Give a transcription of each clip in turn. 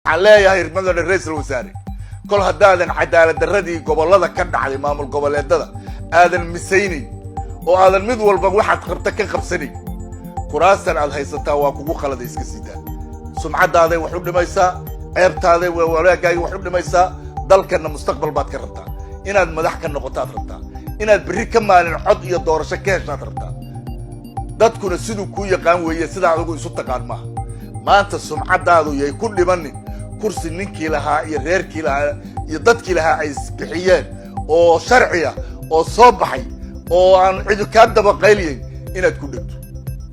Waxaan leeyahay, mudane ra-iisul wasaare, kol haddaadan cadaalad darradii gobollada ka dhacday, maamul goboleedada aadan misaynayn oo aadan mid walba waxaad qabta ka qabsanayn, kuraastan aad haysataa waa kugu qalada. Iska sidaa sumcaddaaday wax u dhimaysaa, ceebtaaday, wanaaggaagay wax u dhimaysaa. Dalkanna mustaqbal baad ka rabtaa, inaad madax ka noqotaad rabtaa, inaad berri ka maalin cod iyo doorasho ka heshaad rabtaa. Dadkuna siduu kuu yaqaan weeye, sidaa adigu isu taqaan maaha. Maanta sumcaddaadu yay ku dhimanin kursi ninkii lahaa iyo reerkii lahaa iyo dadkii lahaa ay isbixiyeen oo sharci ah oo soo baxay oo aan cidi kaa dabaqaylyayn inaad ku dhegto.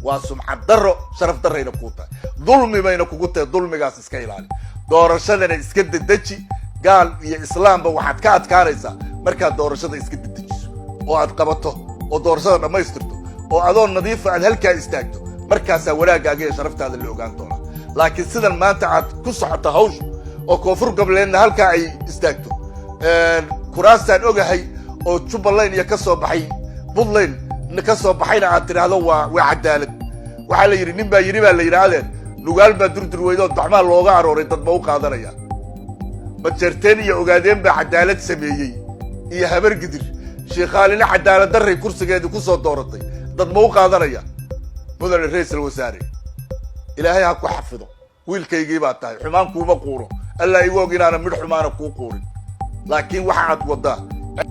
Waa sumcad darro, sharaf darrayna kuu tahay, dulmi bayna kugu tahay. Dulmigaas iska ilaali, doorashadana iska dedeji. Gaal iyo islaamba waxaad ka adkaanaysaa markaad doorashada iska dedejiso oo aad qabato oo doorashada dhammaystirto oo adoo nadiifa aad halkaa istaagto. Markaasaa wanaaggaaga iyo sharaftaada la ogaan doonaa. Laakiin sidan maanta aad ku socoto hawshu oo Koonfur Goboleedna halkaa ay istaagto, kuraastaan ogahay oo Jubbaland iyo ka soo baxay, Puntland ka soo baxayna aad tidhaahdo waa cadaalad. Waxaa la yidhi, nin baa yidhi, baa la yidhi, adeer, Nugaal baa durdur weydo, docmaa looga arooray, dad ma u qaadanaya? Majeerteen iyo Ogaadeen baa cadaalad sameeyey iyo Habargidir. Shiikhaalina cadaalad darray kursigeedii ku soo dooratay, dad ma u qaadanaya? Mudane ra-iisul wasaare, Ilaahay ha ku xafido. Wiilkaygii baa tahay, xumaan kuuma quuro. Allaa igu og inaanan midh xumaana kuu quurin. Laakiin waxa aad waddaa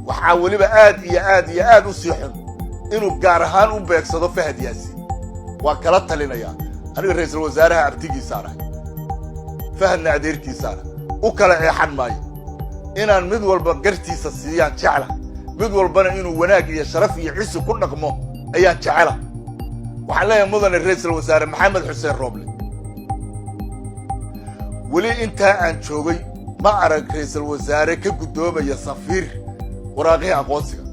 waxaa weliba aad iyo aad iyo aad u sii xun inuu gaar ahaan u beegsado Fahad Yaasiin. Waa kala talinayaa. Aniga ra-iisul wasaaraha abtigiisaan ahay, Fahadna adeerkiisaana, u kala eexan maayo. Inaan mid walba gartiisa siiyaan jecla, mid walbana inuu wanaag iyo sharaf iyo cisi ku dhaqmo ayaan jecela. Waxaan leeyahay, mudane ra-iisul wasaare Maxamed Xuseen Rooble, weli intaa aan joogay ma arag ra-iisul wasaare ka guddoomaya safiir waraaqihii aqoonsiga.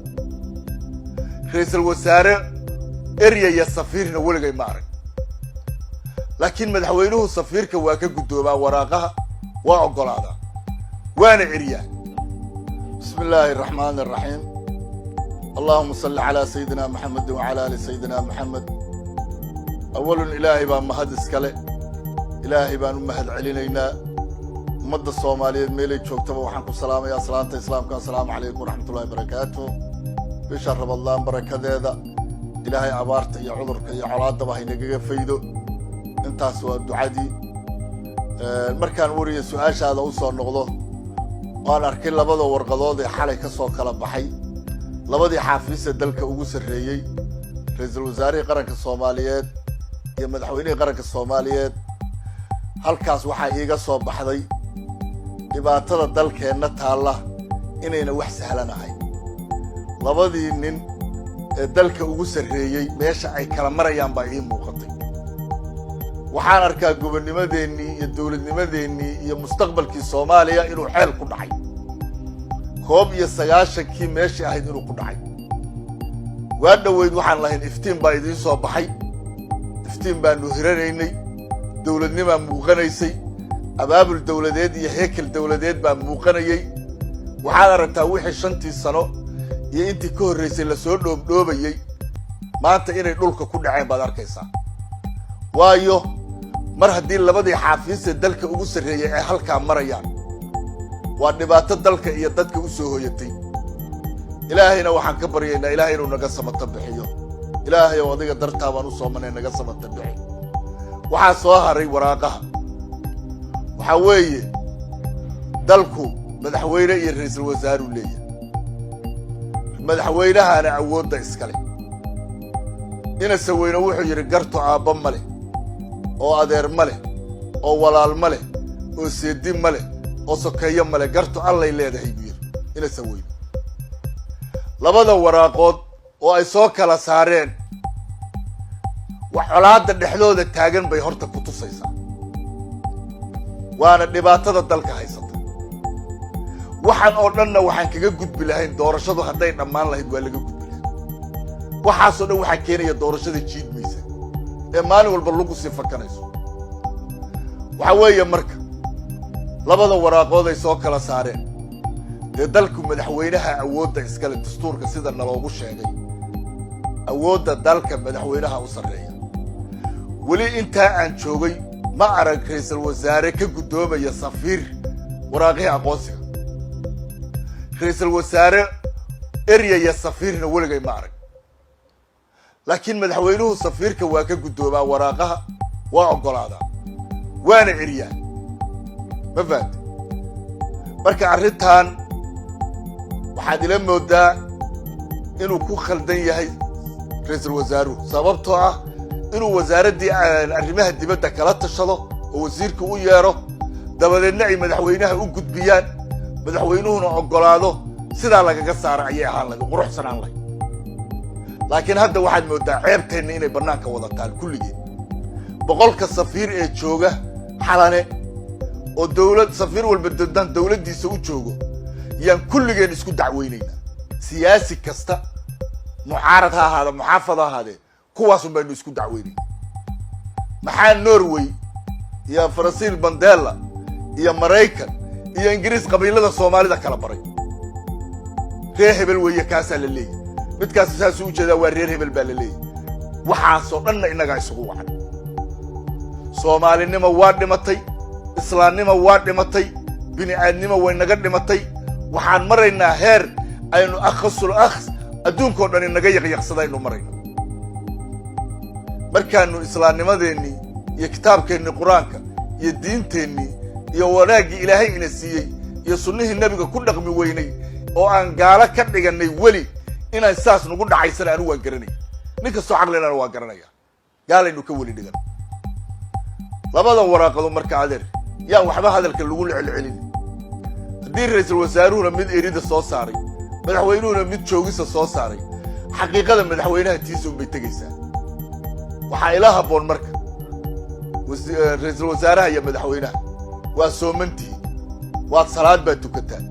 Ra-iisul wasaare eryaya safiirna weligay ma arag. Laakiin madaxweynuhu safiirka waa ka guddoomaa waraaqaha, waa oggolaadaa, waana eryaa. Bismi illaahi araxmaani araxiim. Allahuma salli calaa sayidina Maxamedin wacala aali sayidina Maxamed. Awalun, Ilaahay baa mahad iskale. Ilaahay baan u mahad celinaynaa. Ummadda Soomaaliyeed meelay joogtaba waxaan ku salaamayaa salaanta Islaamka: assalaamu calaykum waraxmatullahi barakaatu. Bisha Ramadaan barakadeeda Ilaahay abaarta iyo cudurka iyo colaaddaba haynagaga faydo. Intaas waa ducadii. Markaan wariya su-aashaada u soo noqdo, waan arkay labada warqadood ee xalay ka soo kala baxay labadii xaafiista dalka ugu sarreeyey, ra-iisul wasaarihii qaranka Soomaaliyeed iyo madaxweynihii qaranka Soomaaliyeed. Halkaas waxaa iiga soo baxday dhibaatada dalkeenna taalla inayna wax sahlan ahayn. Labadii nin ee dalka ugu sarreeyey meesha ay kala marayaan baa ii muuqatay. Waxaan arkaa gobonnimadeennii iyo dowladnimadeennii iyo mustaqbalkii Soomaaliya inuu xeel ku dhacay, 91-kii meeshii ahayd inuu ku dhacay. Waa dhoweyd waxaan lahayn iftiin baa idiin soo baxay, iftiin baanu hiranaynay, dowladnimaa muuqanaysay, abaabul dowladeed iyo hekel dowladeed baa muuqanayey. Waxaad aragtaa wixii 5-tii sano iyo intii ka horraysay lasoo dhoobdhoobayey maanta inay dhulka ku dhaceen baad arkaysaa. Waayo, mar haddii labadii xaafiista dalka ugu sarreeyey ay halkaa marayaan, waa dhibaato dalka iyo dadka u soo hoyatay. Ilaahayna waxaan ka baryaynaa Ilahay inuu naga samata bixiyo. Ilaahay ow, adiga dartaa baan u soomanay, naga samata bixi. Waxaa soo haray waraaqaha. Waxaa weeye, dalku madaxweyne iyo ra-iisul wasaaruu leeyahay. Madaxweynahana awoodda iskale. Inase weyne wuxuu yidhi: garto aabba ma leh oo adeer ma leh oo walaal ma leh oo seedi ma leh oo sokeeyo ma leh, garto Allay leedahay, buu yidhi inase weyne. Labada waraaqood oo ay soo kala saareen wax colaadda dhexdooda taagan bay horta ku tusaysaa, waana dhibaatada dalka haysata. Waxaan oo dhanna waxaan kaga gudbi lahayn doorashadu hadday dhammaan lahayd, waa laga gudbi lahayd. Waxaasoo dhan waxaa keenaya doorashada jiidmaysa ee maalin walba lagu sii fakanayso. Waxaa weeye, marka labada waraaqood ay soo kala saareen, dee dalku madaxweynaha awoodda iskale. Dastuurka sida naloogu sheegay, awoodda dalka madaxweynaha u sarreeya. Weli intaa aan joogay Ma arag ra-iisul wasaare ka guddoomaya safiir waraaqihii aqoonsiga. Ra-iisul wasaare eryaya safiirna weligay ma arag, laakiin madaxweynuhu safiirka waa ka guddoomaa waraaqaha, waa oggolaadaa, waana eryaa. Ma fahamte? Marka arrintan waxaad ila moodaa inuu ku khaldan yahay ra-iisul wasaaruhu, sababtoo ah inuu wasaaraddii arrimaha dibadda kala tashado oo wasiirka u yeedho, dabadeedna ay madaxweynaha u gudbiyaan, madaxweynuhuna oggolaado, sidaa lagaga saara ayay ahaan lahayd, quruxsanaan lahayd. Laakiin hadda waxaad mooddaa ceebteenna inay bannaanka wadataan kulligeed. 100-ka safiir ee jooga Xalane oo dowlad safiir walba dan dowladdiisa u joogo yaan kulligeen isku dacweynaynaa. Siyaasi kasta, mucaarad ha ahaada, muxaafad ha ahaadee, kuwaasun baynu isku dacweynayna. Maxaa Norway iyo Faransiil Mandela iyo Maraykan iyo Ingiriis qabiilada Soomaalida kala baray? Reer hebel weeye kaasaa la leeyahy, midkaas saasuu ujeedaa, waa reer hebel baa la leeyahy. Waxaasoo dhanna innagaa isugu wacan. Soomaalinimo waa dhimatay, islaamnimo waa dhimatay, bini aadnimo way naga dhimatay. Waxaan maraynaa heer aynu akhasul akhs adduunkao dhan inaga yaqyaqsadaynu marayno. Markaanu islaamnimadeennii iyo kitaabkeennii Qur-aanka iyo diinteennii iyo wanaaggii Ilaahay ina siiyey iyo sunnihii Nebiga ku dhaqmi weynay oo aan gaalo ka dhigannay, weli inaan saas nagu dhacaysana anigu waan garanay, nin kastoo caqlinana waa garanaya. Gaalaynu ka weli dhigan labada waraaqado. Marka adeer, yaan waxba hadalka lagu celcelin. Haddii ra-iisul wasaaruhuna mid erida soo saaray, madaxweynuhuna mid joogisa soo saaray, xaqiiqada madaxweynaha tiisa unbay tegaysaa. Waxaa ila habboon marka ra-iisul wasaaraha iyo madaxweynaha, waa soomantihiin, waad salaad baad tukataan,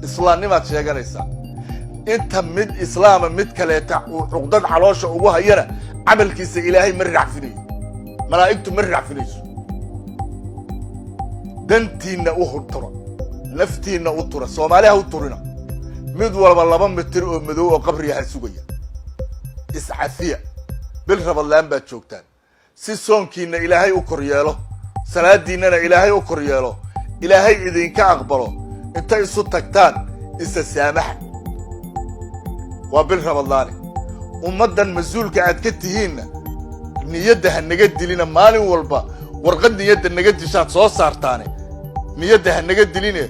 islaamnimaad sheeganaysaa. Inta mid islaama mid kaleeta uu cuqdad caloosha ugu hayana, camalkiisa Ilaahay ma racfinayo, malaa'igtu ma racfinayso. Dantiinna u tura, naftiinna u tura, Soomaali ha u turina. Mid walba 2 mitir oo madow oo qabriga ha sugaya. Iscafiya, bil Rabadlaan baad joogtaan. Si soonkiinna Ilaahay u kor yeelo, salaadiinnana Ilaahay u kor yeelo, Ilaahay idinka aqbalo, inta isu tagtaan isa saamaxa. Waa bil Rabadlaane. Ummaddan mas-uulka aad ka tihiinna niyadda ha naga dilina. Maalin walba warqad niyadda naga dishaad soo saartaane, niyadda ha naga diline.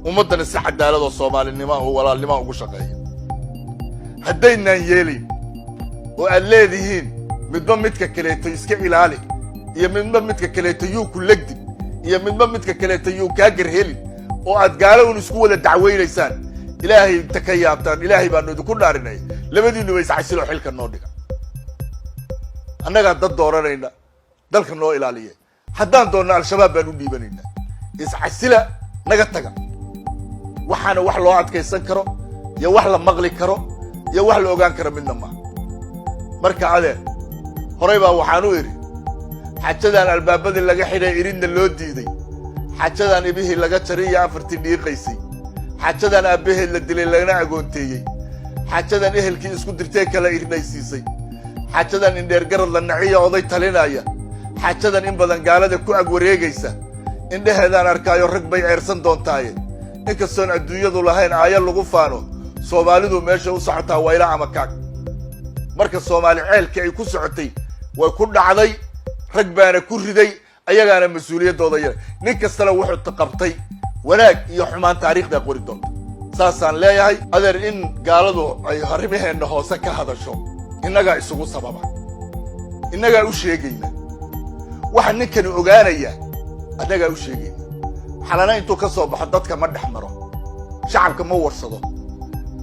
Ummaddana si cadaaladoo soomaalinimo oo walaalnimoa ugu shaqeeya. Haddaynaan yeelayn oo aad leedihiin midba midka kaleeto iska ilaali, iyo midba midka kaleeto yuu ku legdin, iyo midba midka kaleeto yuu kaa garhelin, oo aad gaalo un isku wada dacweynaysaan, Ilaahay inta ka yaabtaan, Ilaahay baanu idinku dhaarinay, labadiinuba iscasiloo xilka noo dhiga. Annagaa dad dooranayna dalka noo ilaaliya. Haddaan doonno Al-Shabaab baan u dhiibanaynaa. Iscasila, naga taga. Waxaana wax loo adkaysan karo iyo wax la maqli karo iyo wax la ogaan karo midna maaha. Marka adeer, horay baa waxaan u idhi: xajadan albaabadii laga xidhay, iridna loo diiday, xajadan ibihii laga jaray iyo afartii dhiiqaysay, xajadan aabbaheed la dilay lagana agoonteeyey, xajadan ehelkii isku dirtee kala irdhaysiisay, xajadan indheer garad la naciya oday talinaya, xajadan in badan gaalada ku ag wareegaysa, indhaheedaan arkaayo rag bay ceersan doontaaye. Inkastoon adduunyadu lahayn aayo lagu faano, Soomaalidu meesha u socotaa wayla ama kaag. Marka Soomaali ceelkii ay ku socotay way ku dhacday, rag baana ku riday, ayagaana mas-uuliyaddooda yara. Nin kastana wuxuu qabtay wanaag iyo xumaan taariikhdaa qori doonta. Saasaan leeyahay adeer. In gaaladu ay arrimaheenna hoose ka hadasho innagaa isugu sababa, innagaa u sheegayna. Waxa ninkani ogaanaya annagaa u sheegayna. Xalana intuu ka soo baxo dadka ma dhex maro, shacabka ma warsado,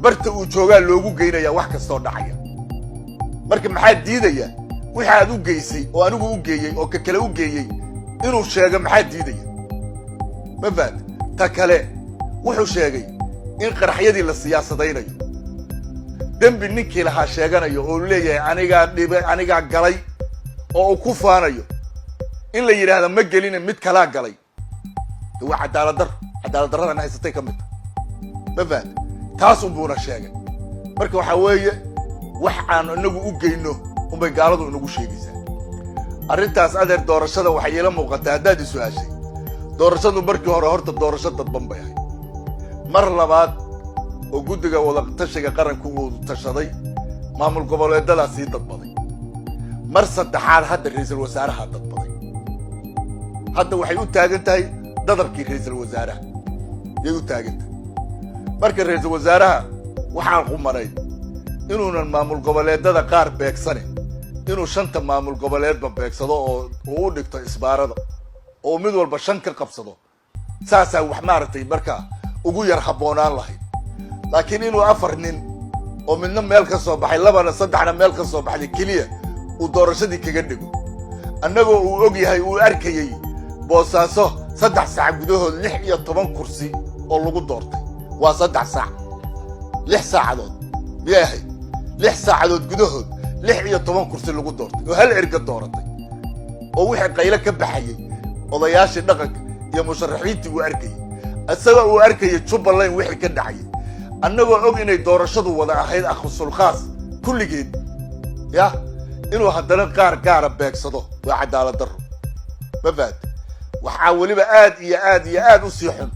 barta uu joogaa loogu geynaya wax kastoo dhacaya. Marka maxaa diidaya wixii aad u geysay oo anigu u geeyey oo ka kale u geeyey inuu sheego? Maxaa diidaya? Ma fahamta? Ta kale, wuxuu sheegay in qaraxyadii la siyaasadaynayo, dembi ninkii lahaa sheeganayo oo leeyahay anigaa dhibay, anigaa galay, oo uu ku faanayo. In la yidhaahda ma geline, mid kalaa galay, de waa cadaalad dar. Cadaalad darradana haysatay ka mid ta. Ma fahamta? Taas unbuuna sheegay. Marka waxaa weeye, wax aanu inagu u geyno unbay gaaladu inagu sheegaysaa. Arrintaas, adeer, doorashada waxay iila muuqataa, haddaad i su-aashay, doorashadu markii hore horta doorasho dadban bay ahayd. Mar labaad oo guddiga wadatashiga qaranku uu tashaday, maamul goboleedadaa sii dadbaday. Mar saddexaad hadda ra-iisul wasaaraha dadbaday. Hadda waxay u taagan tahay dadabkii ra-iisul wasaaraha yay u taagan tahay. Marka ra-iisul wasaaraha waxaan qumanayd inuunan maamul goboleedada qaar beegsane, inuu shanta maamul goboleedba beegsado oo uu u dhigto isbaarada oo mid walba shan ka qabsado. Saasaa wax maaragtay markaa ugu yar habboonaan lahayd. Laakiin inuu afar nin oo midna meel ka soo baxay, labana saddexna meel ka soo baxday keliya uu doorashadii kaga dhigo, annagoo uu og yahay, uu arkayey Boosaaso 3 saac gudahood 16 kursi oo lagu doortay. Waa 3 saac, 6 saacadood miyay ahayd? 6 saacadood gudahood 16 kursi lagu doortay oo hal erga dooratay, oo wixii qaylo ka baxayey odayaashii dhaqanka iyo musharaxiintii uu arkayey, isagoo uu arkayay Jubbaland wixii ka dhacayay, annagoo og inay doorashadu wada ahayd akhusulkhaas kulligeed, yah, inuu haddana qaar gaara beegsado waa cadaalad darro. Ma fahat? Waxaa weliba aad iyo aad iyo aad u sii xun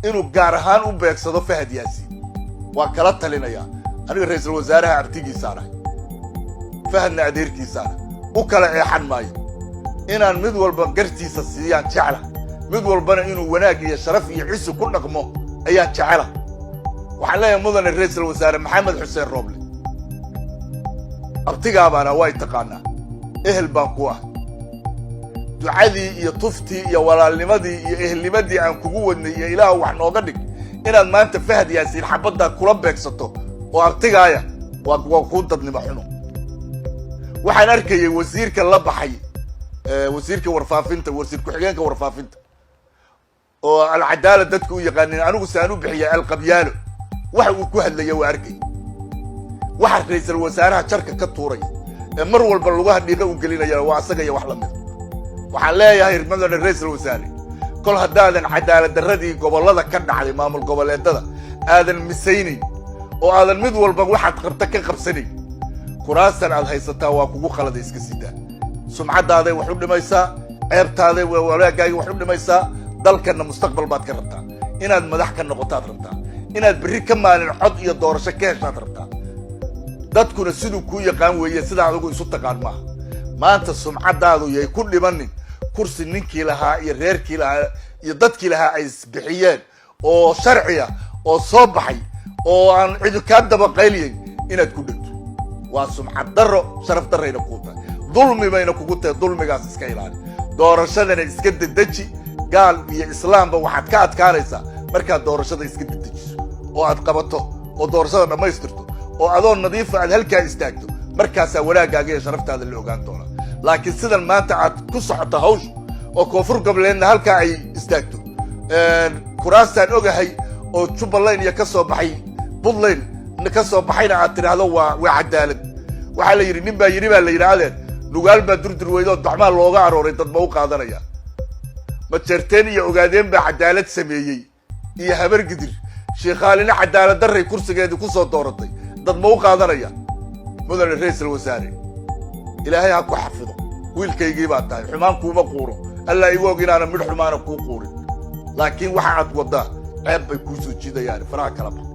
inuu gaar ahaan u beegsado Fahad Yaasiin. Waa kala talinayaa aniga, ra-iisul wasaaraha abtigiisaan ahay, Fahadna adeerkiisaana, u kala eexan maayo. Inaan mid walba gartiisa siiyaan jecla, mid walbana inuu wanaag iyo sharaf iyo cisi ku dhaqmo ayaan jecela. Waxaan leeyahay, mudane ra-iisul wasaare Maxamed Xuseen Rooble, abtigaabaana way taqaanaa, ehel baan ku ah. Ducadii iyo tuftii iyo walaalnimadii iyo ehelnimadii aan kugu wadnay iyo Ilaah wax nooga dhig, inaad maanta Fahad Yaasiin xabaddaa kula beegsato oo abtigaaya waa kuu dadnimo xumo. Waxaan arkayay wasiirka la baxay wasiirka warfaafinta, wasiir ku-xigeenka warfaafinta oo Alcadaala dadka u yaqaanin, anigu se aan u bixiya Alqabyaalo. Waxa uu ku hadlaya waa arkay. Waxa ra-iisul wasaaraha jarka ka tuuraya ee mar walba lugaha dhiiqa u gelinaya waa asaga iyo wax lamida. Waxaan leeyahay, mudane ra-iisul wasaare, kol haddaadan cadaalad darradii gobollada ka dhacday maamul goboleedada aadan misaynayn oo aadan mid walba waxaad qabta ka qabsanayn, kuraastan aad haysataa waa kugu khalada. Iska sidaa sumcaddaaday wax u dhimaysaa, ceebtaaday walaagaagay wax u dhimaysaa. Dalkanna mustaqbal baad ka rabtaa, inaad madax ka noqotaad rabtaa, inaad berri ka maalin cod iyo doorasho ka heshaad rabtaa. Dadkuna siduu kuu yaqaan weeye, sidaa adigu isu taqaan maaha. Maanta sumcaddaadu yay ku dhimanin kursi ninkii lahaa iyo reerkii lahaa iyo dadkii lahaa ay isbixiyeen oo sharciya oo soo baxay oo aan cidi kaa dabaqayliyayn inaad ku dhegto. Waa sumcad darro, sharaf darrayna kuu tahay, dulmi bayna kugu tahay. Dulmigaas iska ilaali, doorashadana iska dedeji. Gaal iyo islaamba waxaad ka adkaanaysaa markaad doorashada iska dedejiso oo aad qabato oo doorashada dhammaystirto oo adoo nadiifa aad halkaa istaagto. Markaasaa wanaaggaaga iyo sharaftaada la ogaan doonaa. Laakiin sidan maanta aad ku socoto hawshu oo Koonfur Goboleedna halkaa ay istaagto, kuraastaan ogahay oo Jubbaland iyo ka soo baxay, Puntland ka soo baxayna aad tidhaahdo waa cadaalad. Waxaa la yidhi, nin baa yidhi, baa la yidhi, adeer, Nugaal baa durdur weyda oo docmaa looga arooray, dad ma u qaadanaya? Majeerteen iyo Ogaadeen baa cadaalad sameeyey iyo Habargidir. Sheekhaalina cadaalad darray kursigeedii kusoo dooratay, dad ma u qaadanaya? Mudane ra-iisul wasaare, Ilaahay ha ku xafido. Wiilkaygii baa tahay, xumaan kuuma quuro. Allaa igu og inaanan midh xumaana kuu quurin, laakiin waxa aad waddaa ceeb bay kuu soo jiidayaan. Faraha kala bax.